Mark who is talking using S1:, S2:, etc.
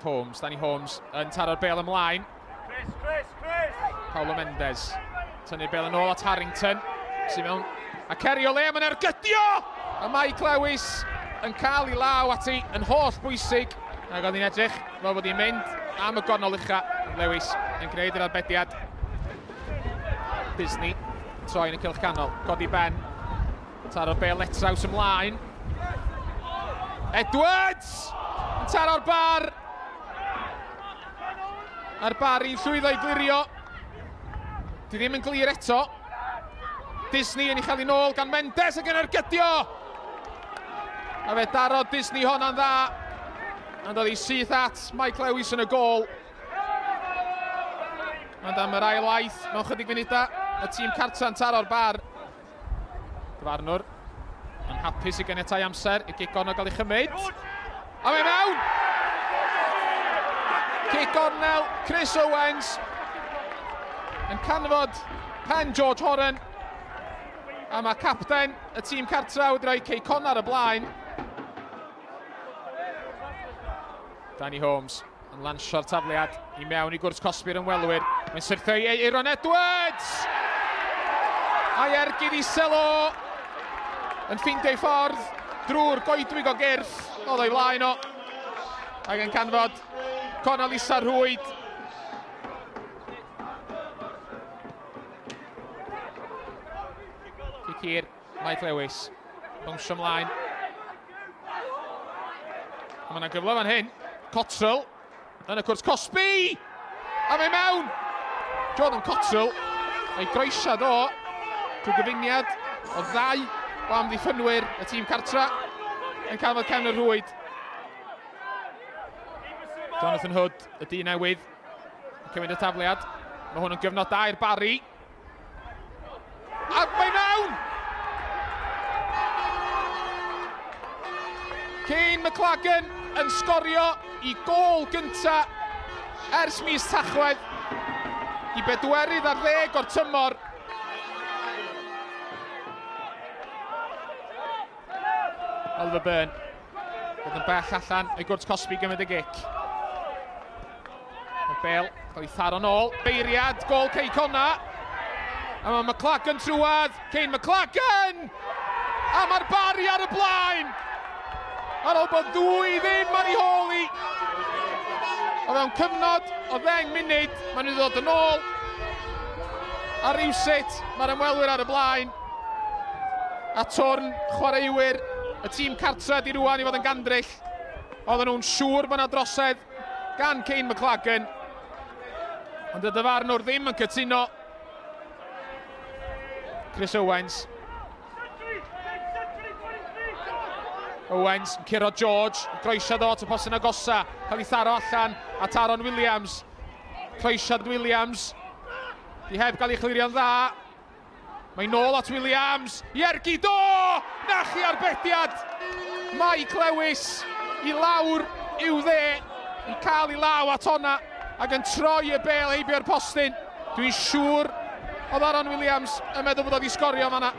S1: Holmes, Danny Holmes yn taro'r bêl ymlaen.
S2: Chris, Chris, Chris!
S1: Paulo Mendes. Tynnu'r bêl yn ôl at Harrington. Sy'n mewn. A Ceri o le, mae'n ergydio! A Mike Lewis yn cael ei law ati yn holl bwysig. Ac oedd hi'n edrych fel bod hi'n mynd am y gornel ucha. Lewis yn gwneud yr arbediad. Disney troi yn y cylch canol. Codi ben. Taro'r bêl letraws ymlaen. Edwards! Yn taro'r bar! A'r bar i'n llwyddo i glirio. Di ddim yn glir eto. Disney yn ei chael ei nôl gan Mendes ac yn ergydio! A fe darodd Disney honna'n dda. Ond oedd hi syth at Mike Lewis yn y gôl. Ond am yr ail waith, mewn chydig funudau, y tîm cartra'n taro'r bar. Dyfarnwr yn hapus i ganiatáu amser i gic gornel gael ei chymryd. A mae mewn! Cic gornel, Chris Owens yn canfod pen George Horan. A mae capten y tîm cartra wedi rhoi Cei Connah ar y blaen. Danny Holmes yn lansio'r tafliad i mewn i gwrs cosbi'r ymwelwyr. Mae'n syrthio i Aaron Edwards! A'i ergyd isel o yn ffeindio ei ffordd drwy'r goedwig o gyrff oedd o'i flaen o. Ac yn canfod Conor Lisa Rhwyd. Cic hir, Mike Lewis. Bownsio ymlaen. A mae yna gyfle fan hyn. Cottrell yn y cwrs cosbi! A mae mewn! Jordan Cottrell, a'i groesiad o drwy gyfuniad o ddau o amddiffynwyr y tîm cartra yn cael fod cefn y rhwyd. Jonathan Hood, y dyn newydd, yn cymryd y tafliad. Mae hwn yn gyfnod da i'r Barri. A mae mewn! Kane McLagan yn sgorio i gôl gynta ers mis Tachwedd i bedwerydd ar ddeg o'r tymor. Oliver Byrne bod yn bell allan o'i gwrt cosbi gymryd y gic. Mae bêl cael ei tharo nôl. Beiriad, gôl Cei Connah. A mae McLagan trwad. Kane McLagan! A mae'r Barri ar y blaen! Ar ôl bod 2-0 ar ei hôl i. O fewn cyfnod o 10 munud, maen nhw'n dod yn ôl. A rywsut, mae'r ymwelwyr ar y blaen. A twrn chwaraewyr y tîm cartra di rwan i fod yn gandryll. Oedden nhw'n siŵr bod yna drosedd gan Kane McLagan. Ond y dyfarnwr ddim yn cytuno. Chris Owens. Owens yn curo George, croesiad o at y postyn agosa, cael ei tharo allan at Aaron Williams. Croesiad Williams, di heb gael ei chlirio'n dda. Mae'n nôl at Williams, i ergyd o! Na chi arbediad! Mike Lewis i lawr i'w dde, i cael ei law at honna, ac yn troi y bêl heibio'r postyn. Dwi'n siŵr oedd Aaron Williams yn meddwl bod o wedi sgorio fanna.